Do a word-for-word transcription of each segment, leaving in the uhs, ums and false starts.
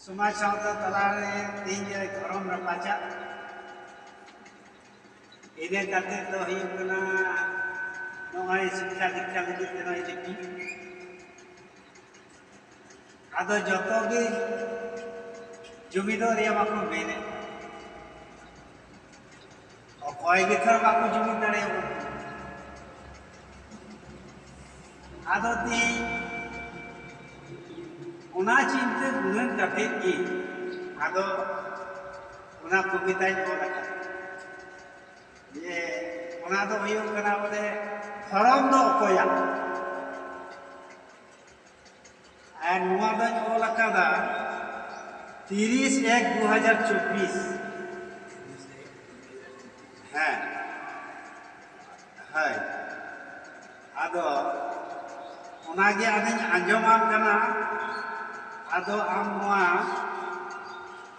ᱥᱚᱢᱟᱡᱽ ᱥᱟᱶᱛᱟ ᱛᱟᱞᱟᱨᱮ ᱛᱮᱦᱮᱧ ᱫᱷᱚᱨᱚᱢ ᱨᱟᱯᱟᱪᱟᱜ, ᱤᱱᱟᱹ ᱠᱟᱛᱮ ᱫᱚ ᱦᱩᱭᱩᱜ ᱠᱟᱱᱟ ᱱᱚᱜᱼᱚᱭ ᱥᱤᱠᱠᱷᱟ ᱫᱤᱠᱠᱷᱟ ᱞᱟᱹᱜᱤᱫ ᱛᱮ ᱱᱚᱜᱼᱚᱭ ᱞᱤᱯᱤ᱾ ᱟᱫᱚ ᱡᱚᱛᱚ ᱜᱮ ᱡᱩᱢᱤᱫᱚᱜ ᱨᱮᱭᱟᱜ ᱢᱟᱠᱚ ᱢᱮᱱᱮᱫ, ᱚᱠᱚᱭ ᱜᱮ ᱛᱷᱚᱲᱟ ᱵᱟᱠᱚ ᱡᱩᱢᱤᱫ ᱫᱟᱲᱮᱭᱟᱵᱚᱱ ᱠᱟᱱᱟ᱾ ᱟᱫᱚ ᱛᱮᱦᱮᱧ ᱚᱱᱟ ᱪᱤᱱᱛᱟᱹ ᱜᱩᱱᱟᱹᱱ ᱠᱟᱛᱮ ᱜᱮ ᱟᱫᱚ ᱚᱱᱟ ᱠᱚᱵᱤᱛᱟᱧ ᱚᱞ ᱟᱠᱟᱫᱟ᱾ ᱡᱮ ᱚᱱᱟ ᱫᱚ ᱦᱩᱭᱩᱜ ᱠᱟᱱᱟ ᱵᱚᱞᱮ, ᱫᱷᱚᱨᱚᱢ ᱫᱚ ᱚᱠᱚᱭᱟᱜ? ᱟᱨ ᱱᱚᱣᱟ ᱫᱚᱧ ᱚᱞ ᱟᱠᱟᱫᱟ ᱛᱤᱨᱤᱥ ᱮᱠ ᱫᱩ ᱦᱟᱡᱟᱨ ᱪᱚᱵᱵᱤᱥ᱾ ᱦᱮᱸ, ᱦᱳᱭ᱾ ᱟᱫᱚ ᱚᱱᱟᱜᱮ ᱟᱫᱚᱧ ᱟᱸᱡᱚᱢᱟᱢ ᱠᱟᱱᱟ᱾ ᱟᱫᱚ ᱟᱢ ᱱᱚᱣᱟ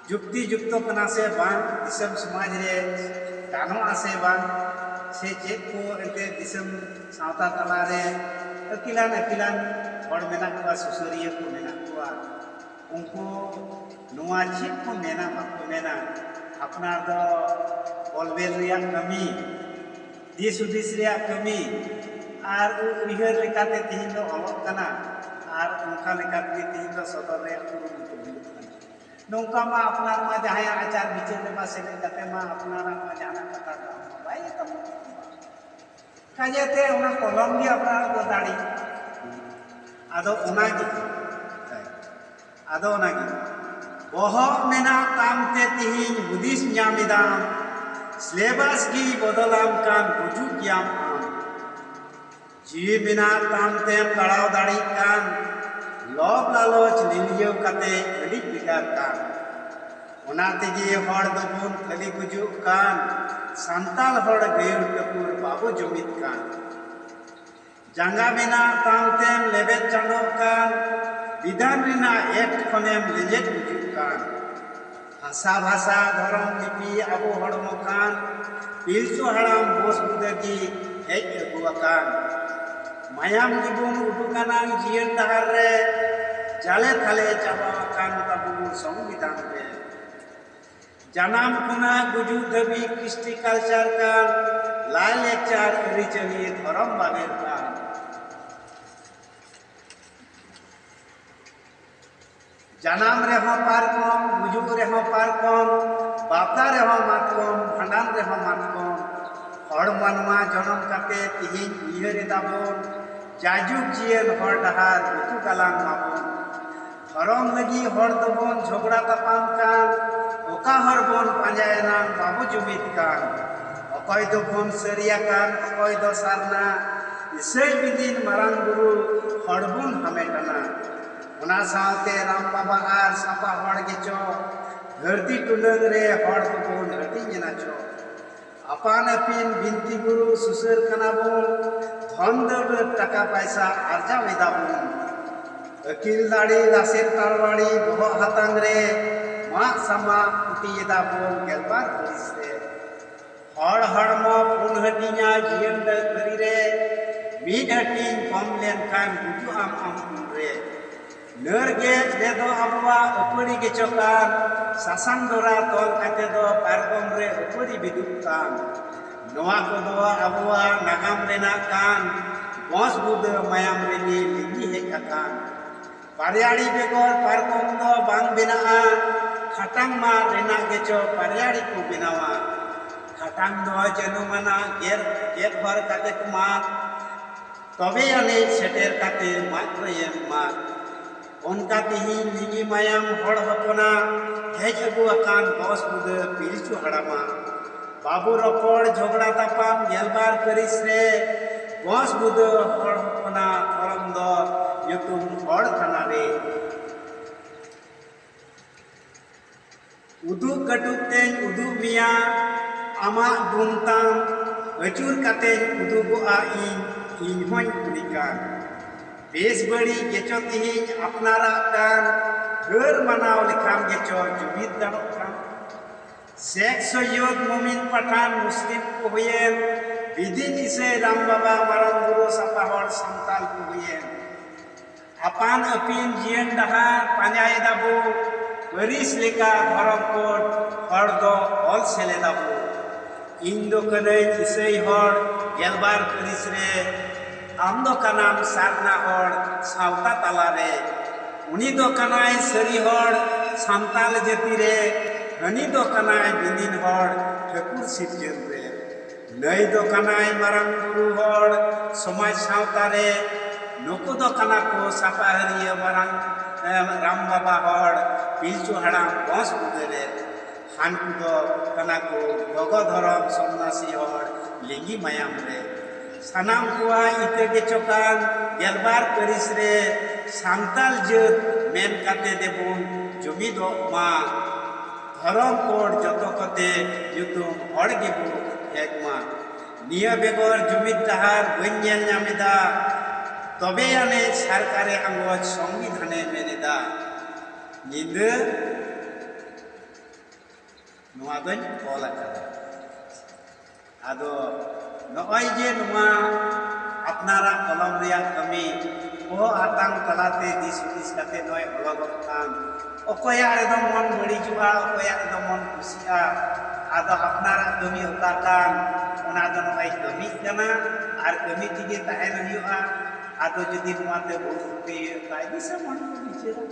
ᱡᱩᱠᱛᱤ ᱡᱩᱠᱛᱚ ᱠᱟᱱᱟ ᱥᱮ ᱵᱟᱝ, ᱫᱤᱥᱚᱢ ᱥᱚᱢᱟᱡᱽ ᱨᱮ ᱜᱟᱱᱚᱜᱼᱟ ᱥᱮ ᱵᱟᱝ, ᱥᱮ ᱪᱮᱫ ᱠᱚ ᱮᱱᱛᱮ ᱫᱤᱥᱚᱢ ᱥᱟᱶᱛᱟ ᱛᱟᱞᱟᱨᱮ ᱟᱹᱠᱤᱞᱟᱱ ᱟᱹᱠᱤᱞᱟᱱ ᱦᱚᱲ ᱢᱮᱱᱟᱜ ᱠᱚᱣᱟ, ᱥᱩᱥᱟᱹᱨᱤᱭᱟᱹ ᱠᱚ ᱢᱮᱱᱟᱜ ᱠᱚᱣᱟ, ᱩᱱᱠᱩ ᱱᱚᱣᱟ ᱪᱮᱫ ᱠᱚ ᱢᱮᱱᱟ ᱵᱟᱠᱚ ᱢᱮᱱᱟ, ᱟᱯᱱᱟᱨ ᱫᱚ ᱚᱞᱵᱮᱞ ᱨᱮᱭᱟᱜ ᱠᱟᱹᱢᱤ, ᱫᱤᱥ ᱦᱩᱫᱤᱥ ᱨᱮᱭᱟᱜ ᱠᱟᱹᱢᱤ, ᱟᱨ ᱩᱭᱦᱟᱹᱨ ᱞᱮᱠᱟᱛᱮ ᱛᱮᱦᱮᱧ ᱫᱚ ᱚᱞᱚᱜ ᱠᱟᱱᱟ, ᱟᱨ ᱚᱱᱠᱟ ᱞᱮᱠᱟᱛᱮ ᱛᱮᱦᱮᱧ ᱫᱚ ᱥᱚᱫᱚᱨ ᱨᱮᱭᱟᱜ ᱠᱩᱨᱩᱢᱩᱴᱩ ᱦᱩᱭᱩᱜ ᱠᱟᱱᱟ᱾ ᱱᱚᱝᱠᱟ ᱢᱟ ᱟᱯᱱᱟᱨ ᱢᱟ ᱡᱟᱦᱟᱸᱭᱟᱜ ᱟᱪᱟᱨ ᱵᱤᱪᱟᱹᱨ ᱨᱮᱢᱟ ᱥᱮᱞᱮᱫ ᱠᱟᱛᱮ ᱢᱟ ᱟᱯᱱᱟᱨᱟᱜ ᱢᱟ ᱡᱟᱦᱟᱱᱟᱜ ᱠᱟᱛᱷᱟ ᱫᱚ ᱵᱟᱭ ᱮᱛᱚᱢᱚᱜ ᱠᱟᱱᱟ᱾ ᱠᱟᱡᱮᱛᱮ ᱚᱱᱟ ᱠᱚᱞᱚᱢ ᱜᱮ ᱟᱯᱱᱟᱨᱟᱜ ᱫᱚ ᱫᱟᱲᱮ᱾ ᱟᱫᱚ ᱚᱱᱟᱜᱮ, ᱟᱫᱚ ᱚᱱᱟᱜᱮ, ᱵᱚᱦᱚᱜ ᱢᱮᱱᱟᱜ ᱛᱟᱢ ᱛᱮ ᱛᱤᱦᱤᱧ ᱦᱩᱫᱤᱥ ᱧᱟᱢ ᱮᱫᱟᱢ, ᱥᱤᱞᱮᱵᱟᱥ ᱜᱮ ᱵᱚᱫᱚᱞᱟᱢ ᱠᱟᱱ ᱜᱩᱡᱩᱜ ᱜᱮᱭᱟᱢ ᱟᱢ᱾ ᱡᱤᱣᱤ ᱢᱮᱱᱟᱜ ᱛᱟᱢ ᱛᱮᱢ ᱞᱟᱲᱟᱣ ᱫᱟᱲᱮᱭᱟᱜ ᱠᱟᱱ, ᱞᱚᱵᱽ ᱞᱟᱞᱚᱪ ᱞᱤᱞᱤᱭᱟᱹᱣ ᱠᱟᱛᱮ ᱟᱹᱰᱤ ᱵᱷᱮᱜᱟᱨ ᱠᱟᱱ᱾ ᱚᱱᱟ ᱛᱮᱜᱮ ᱦᱚᱲ ᱫᱚᱵᱚᱱ ᱠᱷᱟᱹᱞᱤ ᱜᱩᱡᱩᱜ ᱠᱟᱱ, ᱥᱟᱱᱛᱟᱲ ᱦᱚᱲ ᱜᱟᱹᱭᱩᱲ ᱴᱟᱹᱯᱩᱨ ᱵᱟᱵᱚ ᱡᱩᱢᱤᱫ ᱠᱟᱱ᱾ ᱡᱟᱸᱜᱟ ᱢᱮᱱᱟᱜ ᱛᱟᱢ ᱛᱮᱢ ᱞᱮᱵᱮᱫ ᱪᱟᱸᱫᱚᱜ ᱠᱟᱱ, ᱵᱤᱫᱷᱟᱱ ᱨᱮᱱᱟᱜ ᱮᱠᱴ ᱠᱷᱚᱱᱮᱢ ᱞᱮᱸᱡᱮᱫ ᱜᱩᱡᱩᱜ ᱠᱟᱱ᱾ ᱦᱟᱥᱟ ᱵᱷᱟᱥᱟ ᱫᱷᱚᱨᱚᱢ ᱞᱤᱯᱤ ᱟᱵᱚ ᱦᱚᱲᱢᱚ ᱠᱟᱱ, ᱯᱤᱞᱪᱩ ᱦᱟᱲᱟᱢ ᱵᱚᱥ ᱵᱩᱫᱟᱹᱜᱤ ᱦᱮᱡ ᱟᱹᱜᱩ ᱟᱠᱟᱱ᱾ ᱢᱟᱭᱟᱢ ᱜᱮᱵᱚᱱ ᱩᱰᱩᱠ ᱟᱱᱟᱝ ᱡᱤᱭᱚᱱ ᱰᱟᱦᱟᱨ ᱨᱮ, ᱡᱟᱞᱮ ᱛᱷᱟᱞᱮ ᱪᱟᱵᱟ ᱟᱠᱟᱱ ᱛᱟᱵᱚ ᱥᱚᱝᱵᱤᱫᱷᱟᱱ ᱨᱮ᱾ ᱡᱟᱱᱟᱢ ᱠᱷᱚᱱᱟᱜ ᱜᱩᱡᱩᱜ ᱫᱷᱟᱹᱵᱤᱡ ᱠᱨᱤᱥᱴᱤ ᱠᱟᱞᱪᱟᱨ ᱠᱟᱱ, ᱞᱟᱭᱼᱞᱟᱠᱪᱟᱨ ᱟᱹᱨᱤᱪᱟᱹᱞᱤ ᱫᱷᱚᱨᱚᱢ ᱵᱟᱵᱮᱨ ᱠᱟᱱ᱾ ᱡᱟᱱᱟᱢ ᱨᱮᱦᱚᱸ ᱯᱟᱨᱠᱚᱢ, ᱜᱩᱡᱩᱜ ᱨᱮᱦᱚᱸ ᱯᱟᱨᱠᱚᱢ, ᱵᱟᱯᱞᱟ ᱨᱮᱦᱚᱸ ᱢᱟᱛᱠᱚᱢ, ᱵᱷᱟᱸᱰᱟᱱ ᱨᱮᱦᱚᱸ ᱢᱟᱛᱠᱚᱢ᱾ ᱦᱚᱲ ᱢᱟᱱᱣᱟ ᱡᱚᱱᱚᱢ ᱠᱟᱛᱮ ᱛᱤᱦᱤᱧ ᱩᱭᱦᱟᱹᱨ ᱮᱫᱟᱵᱚᱱ, ᱡᱟᱭᱡᱩᱜᱽ ᱡᱤᱭᱚᱱ ᱦᱚᱨ ᱰᱟᱦᱟᱨ ᱩᱛᱩ ᱜᱟᱞᱟᱝ ᱢᱟᱵᱚᱱ᱾ ᱫᱷᱚᱨᱚᱢ ᱞᱟᱹᱜᱤᱫ ᱦᱚᱲ ᱫᱚᱵᱚᱱ ᱡᱷᱚᱜᱽᱲᱟ ᱛᱟᱯᱟᱢ ᱠᱟᱱ, ᱚᱠᱟ ᱦᱚᱨ ᱵᱚᱱ ᱯᱟᱸᱡᱟᱭᱟ ᱱᱟᱝ ᱵᱟᱵᱚ ᱡᱩᱢᱤᱫ ᱠᱟᱱ᱾ ᱚᱠᱚᱭ ᱫᱚᱵᱚᱱ ᱥᱟᱹᱨᱤᱭᱟᱠᱟᱱ, ᱚᱠᱚᱭ ᱫᱚ ᱥᱟᱨᱱᱟ, ᱤᱥᱟᱹᱭ ᱵᱤᱫᱤᱱ ᱢᱟᱨᱟᱝ ᱵᱩᱨᱩ ᱦᱚᱲ ᱵᱚᱱ ᱦᱟᱢᱮᱴᱟᱱᱟ᱾ ᱚᱱᱟ ᱥᱟᱶᱛᱮ ᱨᱟᱢ ᱵᱟᱵᱟ ᱟᱨ ᱥᱟᱯᱟ ᱦᱚᱲ ᱜᱮᱪᱚ ᱫᱷᱟᱹᱨᱛᱤ ᱴᱩᱞᱟᱹᱝ ᱨᱮ ᱦᱚᱲ ᱫᱚᱵᱚᱱ ᱦᱟᱹᱴᱤᱧ ᱮᱱᱟ ᱪᱚ᱾ ᱟᱯᱟᱱ ᱟᱹᱯᱤᱱ ᱵᱤᱱᱛᱤ ᱜᱩᱨᱩ ᱥᱩᱥᱟᱹᱨ ᱠᱟᱱᱟ ᱵᱚᱱ, ᱫᱷᱚᱱ ᱫᱟᱹᱣᱞᱟᱹᱛ ᱴᱟᱠᱟ ᱯᱟᱭᱥᱟ ᱟᱨᱡᱟᱣ ᱮᱫᱟ ᱵᱚᱱ᱾ ᱟᱹᱠᱤᱞ ᱫᱟᱲᱮ ᱞᱟᱥᱮᱨ ᱛᱟᱲᱣᱟᱲᱤ ᱵᱚᱦᱚᱜ ᱦᱟᱛᱟᱝ ᱨᱮ, ᱢᱟᱜ ᱥᱟᱢᱟᱜ ᱩᱴᱤ ᱮᱫᱟ ᱵᱚᱱ ᱜᱮᱞᱵᱟᱨ ᱯᱟᱹᱨᱤᱥ ᱨᱮ᱾ ᱦᱚᱲ ᱦᱚᱲᱢᱚ ᱯᱩᱱ ᱦᱟᱹᱴᱤᱧᱟ ᱡᱤᱭᱚᱱ ᱰᱟᱹᱜ ᱵᱟᱹᱨᱤ ᱨᱮ, ᱢᱤᱫ ᱦᱟᱹᱴᱤᱧ ᱠᱚᱢ ᱞᱮᱱᱠᱷᱟᱱ ᱜᱩᱡᱩᱜ ᱟᱢ ᱟᱢ ᱩᱱᱨᱮ᱾ ᱱᱟᱹᱨ ᱜᱮᱡ ᱨᱮᱫᱚ ᱟᱵᱚᱣᱟᱜ ᱟᱹᱯᱟᱹᱲᱤ ᱜᱮᱪᱚ ᱠᱟᱱ, ᱥᱟᱥᱟᱝ ᱰᱚᱨᱟ ᱛᱚᱞ ᱠᱟᱛᱮ ᱫᱚ ᱯᱟᱨᱠᱚᱢ ᱨᱮ ᱟᱹᱯᱟᱹᱲᱤ ᱵᱤᱫᱩᱜ ᱠᱟᱱ᱾ ᱱᱚᱣᱟ ᱠᱚᱫᱚ ᱟᱵᱚᱣᱟᱜ ᱱᱟᱜᱟᱢ ᱨᱮᱱᱟᱜ ᱠᱟᱱ, ᱵᱚᱸᱥ ᱵᱩᱫᱟᱹ ᱢᱟᱭᱟᱢ ᱨᱤᱜᱤ ᱞᱤᱸᱜᱤ ᱦᱮᱡ ᱟᱠᱟᱱ᱾ ᱯᱟᱨᱭᱟᱲᱤ ᱵᱮᱜᱚᱨ ᱯᱟᱨᱠᱚᱢ ᱫᱚ ᱵᱟᱝ ᱵᱮᱱᱟᱜᱼᱟ, ᱠᱷᱟᱴᱟᱝ ᱢᱟᱫ ᱨᱮᱱᱟᱜ ᱜᱮᱪᱚ ᱯᱟᱨᱭᱟᱲᱤ ᱠᱚ ᱵᱮᱱᱟᱣᱟ᱾ ᱠᱷᱟᱴᱟᱝ ᱫᱚ ᱡᱟᱹᱱᱩᱢ ᱟᱱᱟᱜ ᱜᱮᱫ, ᱜᱮᱫ ᱦᱚᱨ ᱠᱟᱛᱮ ᱠᱚ ᱢᱟᱫ, ᱛᱚᱵᱮ ᱟᱹᱱᱤᱡ ᱥᱮᱴᱮᱨ ᱠᱟᱛᱮ ᱢᱟᱫ ᱨᱮᱭᱮᱢ ᱢᱟᱫ᱾ ᱚᱱᱠᱟ ᱛᱤᱦᱤᱧ ᱞᱤᱸᱜᱤ ᱢᱟᱭᱟᱢ ᱦᱚᱲ ᱦᱚᱯᱚᱱᱟᱜ ᱦᱮᱡ ᱟᱹᱜᱩ ᱟᱠᱟᱱ ᱵᱚᱸᱥ ᱵᱩᱫᱟᱹ ᱯᱤᱞᱪᱩ ᱦᱟᱲᱟᱢᱟ᱾ ᱵᱟᱹᱵᱩ ᱨᱚᱯᱚᱲ ᱡᱷᱚᱜᱽᱲᱟ ᱛᱟᱯᱟᱢ ᱜᱮᱞᱵᱟᱨ ᱯᱟᱹᱨᱤᱥ ᱨᱮ, ᱵᱚᱸᱥ ᱵᱩᱫᱟᱹ ᱦᱚᱲ ᱦᱚᱯᱚᱱᱟᱜ ᱫᱷᱚᱨᱚᱢ ᱫᱚ ᱧᱩᱛᱩᱢ ᱦᱚᱲ ᱛᱷᱟᱱᱟ ᱨᱮ᱾ ᱩᱫᱩᱜ ᱠᱟᱹᱴᱩᱵ ᱛᱮᱧ ᱩᱫᱩᱜ ᱢᱮᱭᱟ ᱟᱢᱟᱜ ᱵᱩᱢ ᱛᱟᱢ, ᱟᱹᱪᱩᱨ ᱠᱟᱛᱮᱧ ᱩᱫᱩᱜᱚᱜᱼᱟ ᱤᱧ, ᱤᱧ ᱦᱚᱸᱧ ᱠᱩᱞᱤ ᱠᱟᱱ᱾ ᱵᱮᱥ ᱵᱟᱹᱲᱤᱡ ᱜᱮᱪᱚ ᱛᱤᱦᱤᱧ ᱟᱯᱱᱟᱨᱟᱜ ᱠᱟᱱ, ᱦᱟᱹᱨ ᱢᱟᱱᱟᱣ ᱞᱮᱠᱷᱟᱱ ᱜᱮᱪᱚ ᱡᱩᱢᱤᱫ ᱜᱟᱱᱚᱜ ᱠᱟᱱ᱾ ᱥᱮᱠᱷ ᱥᱚᱭᱭᱚᱫ ᱢᱚᱢᱤᱱ ᱯᱟᱴᱷᱟᱱ ᱢᱩᱥᱞᱤᱢ ᱠᱚ ᱦᱩᱭᱮᱱ, ᱵᱤᱫᱤᱱ ᱤᱥᱟᱹᱭ ᱨᱟᱢ ᱵᱟᱵᱟ ᱢᱟᱨᱟᱝ ᱵᱩᱨᱩ ᱥᱟᱯᱟ ᱦᱚᱲ ᱥᱟᱱᱛᱟᱞ ᱠᱚ ᱦᱩᱭᱮᱱ᱾ ᱟᱯᱟᱱ ᱟᱹᱯᱤᱱ ᱡᱤᱭᱚᱱ ᱰᱟᱦᱟᱨ ᱯᱟᱸᱡᱟᱭ ᱫᱟᱵᱚ, ᱯᱟᱹᱨᱤᱥ ᱞᱮᱠᱟ ᱫᱷᱚᱨᱚᱢ ᱠᱳᱰ ᱦᱚᱲ ᱫᱚ ᱚᱞ ᱥᱮᱞᱮᱫ ᱟᱵᱚ᱾ ᱤᱧ ᱫᱚ ᱠᱟᱹᱱᱟᱹᱧ ᱤᱥᱟᱹᱭ ᱦᱚᱲ ᱜᱮᱞᱵᱟᱨ ᱯᱟᱹᱨᱤᱥ ᱨᱮ, ᱟᱢ ᱫᱚ ᱠᱟᱱᱟᱢ ᱥᱟᱨᱱᱟ ᱦᱚᱲ ᱥᱟᱶᱛᱟ ᱛᱟᱞᱟᱨᱮ᱾ ᱩᱱᱤ ᱫᱚ ᱠᱟᱱᱟᱭ ᱥᱟᱹᱨᱤ ᱦᱚᱲ ᱥᱟᱱᱛᱟᱞ ᱡᱟᱹᱛᱤ ᱨᱮ, ᱦᱟᱹᱱᱤ ᱫᱚ ᱠᱟᱱᱟᱭ ᱵᱤᱱᱤᱱ ᱦᱚᱲ ᱴᱷᱟᱹᱠᱩᱨ ᱥᱤᱨᱡᱟᱹᱱ ᱨᱮ᱾ ᱱᱟᱹᱭ ᱫᱚ ᱠᱟᱱᱟᱭ ᱢᱟᱨᱟᱝ ᱵᱩᱨᱩ ᱦᱚᱲ ᱥᱚᱢᱟᱡᱽ ᱥᱟᱶᱛᱟ ᱨᱮ, ᱱᱩᱠᱩ ᱫᱚ ᱠᱟᱱᱟ ᱠᱚ ᱥᱟᱯᱟᱦᱟᱹᱨᱤᱭᱟᱹ ᱢᱟᱨᱟᱝ, ᱮ, ᱨᱟᱢ ᱵᱟᱵᱟ ᱦᱚᱲ ᱯᱤᱞᱪᱩ ᱦᱟᱲᱟᱢ ᱵᱚᱸᱥ ᱵᱩᱫᱟᱹ ᱨᱮ᱾ ᱦᱟᱱᱠᱩ ᱫᱚ ᱠᱟᱱᱟ ᱠᱚ ᱜᱚᱜᱚ ᱫᱷᱚᱨᱚᱢ ᱥᱚᱱᱱᱟᱥᱤ ᱦᱚᱲ ᱞᱤᱸᱜᱤ ᱢᱟᱭᱟᱢ ᱨᱮ᱾ ᱥᱟᱱᱟᱢ ᱠᱚᱣᱟᱜ ᱤᱛᱟᱹ ᱜᱮᱪᱚ ᱠᱟᱱ ᱜᱮᱞᱵᱟᱨ ᱯᱟᱹᱨᱤᱥ ᱨᱮ ᱥᱟᱱᱛᱟᱞ ᱡᱟᱹᱛ ᱢᱮᱱ ᱠᱟᱛᱮ ᱫᱮᱵᱚᱱ ᱡᱩᱢᱤᱫᱚᱜ ᱢᱟ᱾ ᱫᱷᱚᱨᱚᱢ ᱠᱳᱰ ᱡᱚᱛᱚ ᱠᱚᱛᱮ ᱧᱩᱛᱩᱢ ᱦᱚᱲ ᱜᱮᱵᱚ ᱦᱮᱡ ᱢᱟ᱾ ᱱᱤᱭᱟᱹ ᱵᱮᱜᱚᱨ ᱡᱩᱢᱤᱫ ᱰᱟᱦᱟᱨ ᱵᱟᱹᱧ ᱧᱮᱞ ᱧᱟᱢ ᱮᱫᱟ, ᱛᱚᱵᱮ ᱟᱹᱱᱤᱡ ᱥᱚᱨᱠᱟᱨᱮ ᱟᱸᱜᱚᱪ ᱥᱚᱝᱵᱤᱫᱷᱟᱱᱮ ᱢᱮᱱ ᱮᱫᱟ᱾ ᱧᱤᱫᱟᱹ ᱱᱚᱣᱟ ᱫᱚᱧ ᱚᱞ ᱟᱠᱟᱫᱟ᱾ ᱟᱫᱚ ᱱᱚᱜᱼᱚᱭ ᱡᱮ ᱱᱚᱣᱟ ᱟᱯᱱᱟᱨᱟᱜ ᱠᱚᱞᱚᱢ ᱨᱮᱭᱟᱜ ᱠᱟᱹᱢᱤ ᱵᱚᱦᱚᱜ ᱦᱟᱛᱟᱝ ᱛᱟᱞᱟᱛᱮ ᱫᱤᱥ ᱦᱩᱫᱤᱥ ᱠᱟᱛᱮ ᱱᱚᱜᱼᱚᱭ ᱚᱞᱚᱜᱚᱜ ᱠᱟᱱ, ᱚᱠᱚᱭᱟᱜ ᱨᱮᱫᱚ ᱢᱚᱱ ᱵᱟᱹᱲᱤᱡᱚᱜᱼᱟ, ᱚᱠᱚᱭᱟᱜ ᱨᱮᱫᱚ ᱢᱚᱱ ᱠᱩᱥᱤᱜᱼᱟ, ᱟᱫᱚ ᱟᱯᱱᱟᱨᱟᱜ ᱠᱟᱹᱢᱤ ᱚᱠᱟ ᱠᱟᱱ, ᱚᱱᱟ ᱫᱚ ᱱᱚᱜᱼᱚᱭ ᱠᱟᱹᱢᱤᱜ ᱠᱟᱱᱟ ᱟᱨ ᱠᱟᱹᱢᱤ ᱛᱮᱜᱮ ᱛᱟᱦᱮᱱ ᱦᱩᱭᱩᱜᱼᱟ᱾ ᱟᱫᱚ ᱡᱩᱫᱤ ᱱᱚᱣᱟᱛᱮ ᱵᱷᱩᱞ ᱛᱨᱩᱴᱤ ᱦᱩᱭᱩᱜ ᱠᱷᱟᱡ ᱫᱤᱥᱚᱢ ᱦᱚᱲ ᱠᱚ ᱵᱤᱪᱟᱹᱨᱟ᱾